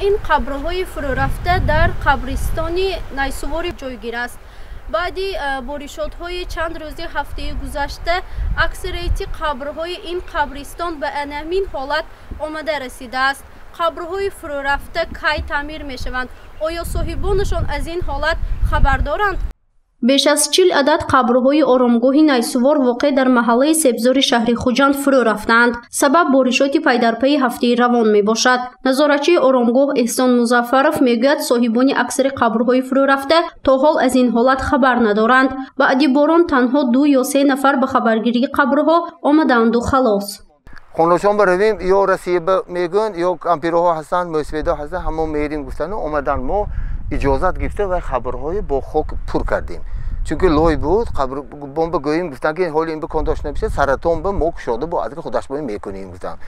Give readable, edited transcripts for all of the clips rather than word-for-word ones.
Ин қабрҳои фурӯрафта дар қабристони Найсувори ҷойгир аст. Баъди боришотҳои чанд рӯзи ҳафтаи гузашта аксарияти қабрҳои ин қабристон ба анамин ҳолат омада расидааст. Қабрҳои фурӯрафта кай таъмир мешаванд? Оё соҳибонашон аз ин ҳолат хабар доранд? Беш аз 40 адад қабрҳои оромгоҳи Найсувор воқеъ дар маҳаллаи Себзори шаҳри Хуҷанд фурӯ рафтаанд. Сабаб боришоти пайдарпайи ҳафтаи равон мебошад. Назоратчии оромгоҳ Эҳсон Музаффаров мегӯяд, соҳибони аксари қабрҳои фурӯ рафта то ҳол аз ин ҳолат хабар надоранд. Баъди борон танҳо 2 ё 3 нафар ба хабаргирии қабрҳо омадаанду халос. Хонашон баравем, ё Россия мегӯянд, ё кампирҳо ҳастанд, мӯсфедҳо ҳастанд, ҳамо мерим гуфтану омадан. Мо иҷозат гирифта ва қабрҳои бо хок пур кардем. Чунки лой буд, қабр бомба гӯем гуфтанд, ки ҳоли ин бикон дошт набиша, саратон ба мо кушода бо аз худаш бо мекунем гуфтанд.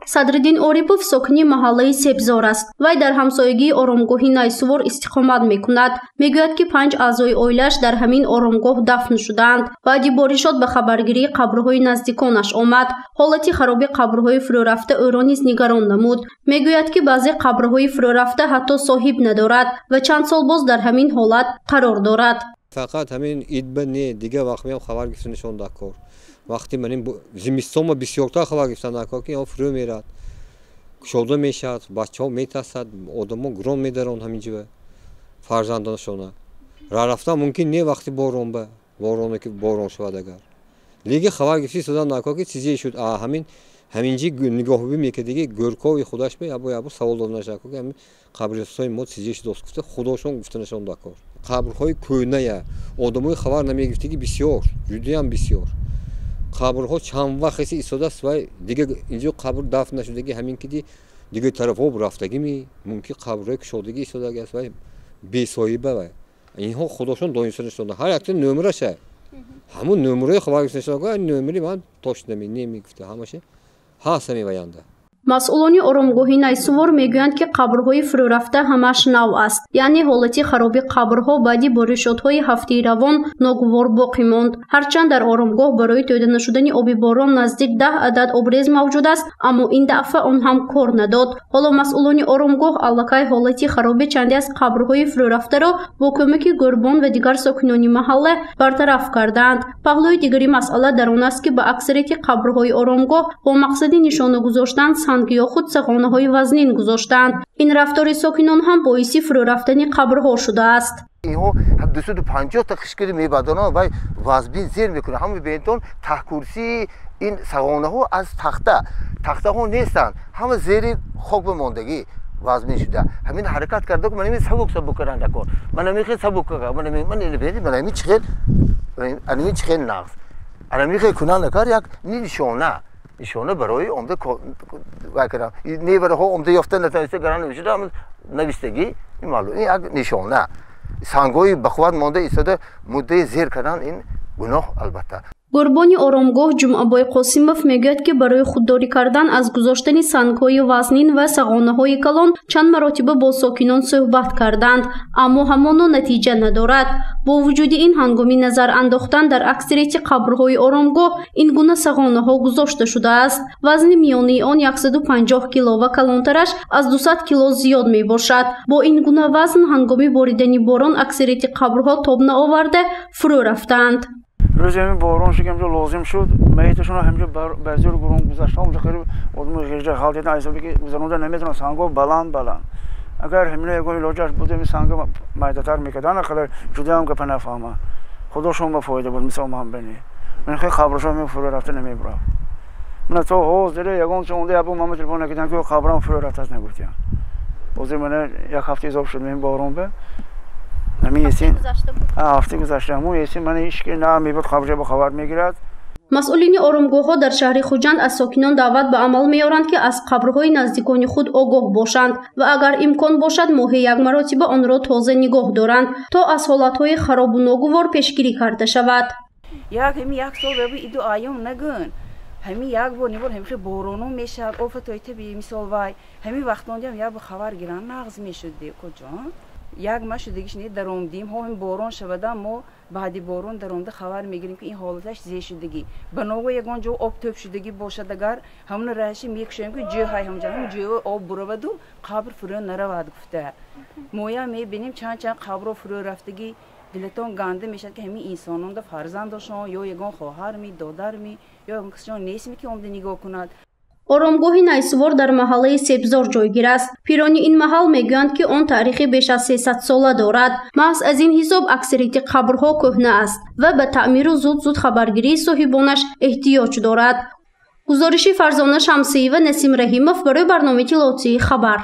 Садриддин Орипов сокини маҳаллаи Себзор аст. Вай дар ҳамсоягии оромгоҳи Найсувор истиқомат мекунад. Мегӯяд, ки 5 аъзои оилааш дар ҳамин оромгоҳ дафн шудаанд. Баъди боришот ба хабаргирии қабрҳои наздиконаш омад. Ҳолати хароби қабрҳои фурӯрафта ӯро низ нигарон намуд. Мегӯяд, ки баъзе қабрҳои фурӯрафта ҳатто соҳиб надорад ва чанд сол боз дар ҳамин ҳолат қарор дорад. Фақат ҳамин идба не, дигар вақт меам хабар гирифтанашон дар кор. Вақти ман зимистонма бисёртар хабар гирифтан дар кор, ки он фурӯ мерад, кушода мешавад, бачаҳо метарсад, одамо гурон медаранд ҳамин ҷо фарзандонашона. Раҳ рафтан мумкин не вақти боронба, бороне ки борон шавад агар. Лекин хабар гирифти истодан дар кор, ки чизе шуд, ҳамин ҳаминҷи нигоҳубӣ мекардиги гӯркови худаш бе ябо ябо савол доданаш дар кор, ки ҳамин қабристони мо чизе шудост гуфта худошон гуфтанашон дар кор. Қабрҳои кӯҳная одамои хабар намегирифтиги бисёр, ҷудоям бисёр. Қабрҳо чанд вақт еси истодааст, вай дигар инҷо қабр дафн нашудаги, ҳамин ки дигар тарафҳо рафтагими, мумкин қабрҳои кушодагӣ истодаги аст, вай бесоҳиба. Вай инҳо худошон дониста нашуда, ҳар якта нӯмраша, ҳамун нӯмраи хабар гирифта, нӯмри ман точно немигуфта, ҳамаша ҳаст ҳамин ваянда. Масъулони оромгоҳи Найсувор мегӯянд, ки қабрҳои фурӯрафта ҳамаш нав аст. Яъне ҳолати хароби қабрҳо баъди боришотҳои ҳафтаи равон ногувор боқӣ монд. Ҳарчанд дар оромгоҳ барои тӯда нашудани оби борон наздик 10 адад обрез мавҷуд аст, аммо ин дафъа он ҳам кор надод. Ҳоло масъулони оромгоҳ аллакай ҳолати хароби чанде аз қабрҳои фурӯрафтаро бо кӯмаки гӯрбон ва дигар сокинони маҳалла бартараф кардаанд. Паҳлӯи дигари масъала дар он аст, ки ба аксарияти қабрҳои оромгоҳ бо мақсади нишона гузоштан санг ё худ сағонаҳои вазнин гузоштаанд. Ин рафтори сокинон ҳам боиси фурӯ рафтани қабрҳо шудааст. Инҳо 250 та хишкири мебардоранд, вай вазбин зер мекунад. Ҳама бинетон, таҳкурсии ин сағонаҳо аз тахта, тахтаҳо нестанд, ҳама зери хок бимондагӣ вазмин шуда. Ҳамин ҳаракат карда, ман ҳамин сабук сабук кардан кор, ман ҳамин хел сабук, ман ҳамин, ман ман ҳамин чихел, ҳамин чихел нағз, ҳамин хел кунанда кар, як нишона барои омда вай кардам. Невараҳо омда ёфта натавониста гаран навишта навистагӣ, ин маълум, ин як нишона. Сангҳои бақувват монда истода муддаи зер кардан ин гуноҳ албатта. Гурбони оромгоҳ Ҷумъабой Қосимов мегӯяд, ки барои худдорӣ кардан аз гузоштани сангҳои вазнин ва сағонаҳои калон чанд маротиба бо сокинон суҳбат карданд, аммо ҳамоно натиҷа надорад. Бо вуҷуди ин, ҳангоми назар андохтан дар аксарияти қабрҳои оромгоҳ ин гуна сағонаҳо гузошта шудааст. Вазни миёнаи он 150 кило ва калонтараш аз 200 кило зиёд мебошад. Бо ин гуна вазн ҳангоми боридани борон аксарияти қабрҳо тоб наоварда фурӯ рафтаанд. Рӯзи ҳамин борон шуд, ҳамҷо лозим шуд, маиташонро ҳамҷо ба зӯр гурон гузашта, онҷо хеле одами ғирҷа ғалтидан, ҳисоби ки гузаронда наметавонад, сангҳо баланд баланд. Агар ҳамина ягон илоҷаш буд, ҳамин санга майдатар мекардан, ақаллар ҷудаам гапа нафаҳма. Худошон ба фоида буд, мисол ман бини. Ман хеле қабрашон ҳамин фурӯ рафта намебурав. Мана то ҳозир ягон чо онда ябу мама телефон накардан, ки қабрам фурӯ рафтааст, нагуфтиям. Ҳозир мана як ҳафта изоб шуд мин борон ба. Ҳамин есин ҳафта гузашта, ҳамун есин мана ҳеч ки на мебуд қабрҷа ба хабар мегирад. Масъулини оромгоҳҳо дар шаҳри Хуҷанд аз сокинон даъват ба амал меоранд, ки аз қабрҳои наздикони худ огоҳ бошанд ва агар имкон бошад, моҳе як маротиба онро тоза нигоҳ доранд, то аз ҳолатҳои харобу ногувор пешгирӣ карда шавад. Як ҳами як сол бабу иду айём нагӯн, ҳами як бор небор ҳами бороно мешавад, офатҳои табиӣ, мисол вай ҳами вақтондиам як бор хабар гиранд, нағз мешуд, куҷон. Як ма шудагиш не даромдим, ҳо ҳам борон шавада мо баъди борон даромда хабар мегирем, ки ин ҳолаташ зе шудагӣ. Ба ново ягон ҷо об тӯб шудагӣ бошад, агар ҳамона раҳаши мекушоем, ки ҷӯ ҳай ҳамҷа ҳам ҷӯ об бураваду қабр фурӯ наравад гуфта. Моя мебинем чанд чанд қабрро фурӯ рафтагӣ, дилатон ганда мешавад, ки ҳамин инсононда фарзандошон ё ягон хоҳарми, додарми ё ягон касшон нестми, ки омда нигоҳ кунад. Оромгоҳи Найсувор дар маҳаллаи Себзор ҷойгир аст. Пирони ин маҳал мегӯянд, ки он таърихи беш аз 300 сола дорад. Маҳз аз ин ҳисоб аксарияти қабрҳо кӯҳна аст ва ба таъмиру зуд-зуд хабаргирии соҳибонаш эҳтиёҷ дорад. Гузориши Фарзона Шамсиева, Насим Раҳимов барои барномаи иттилоотии «Хабар».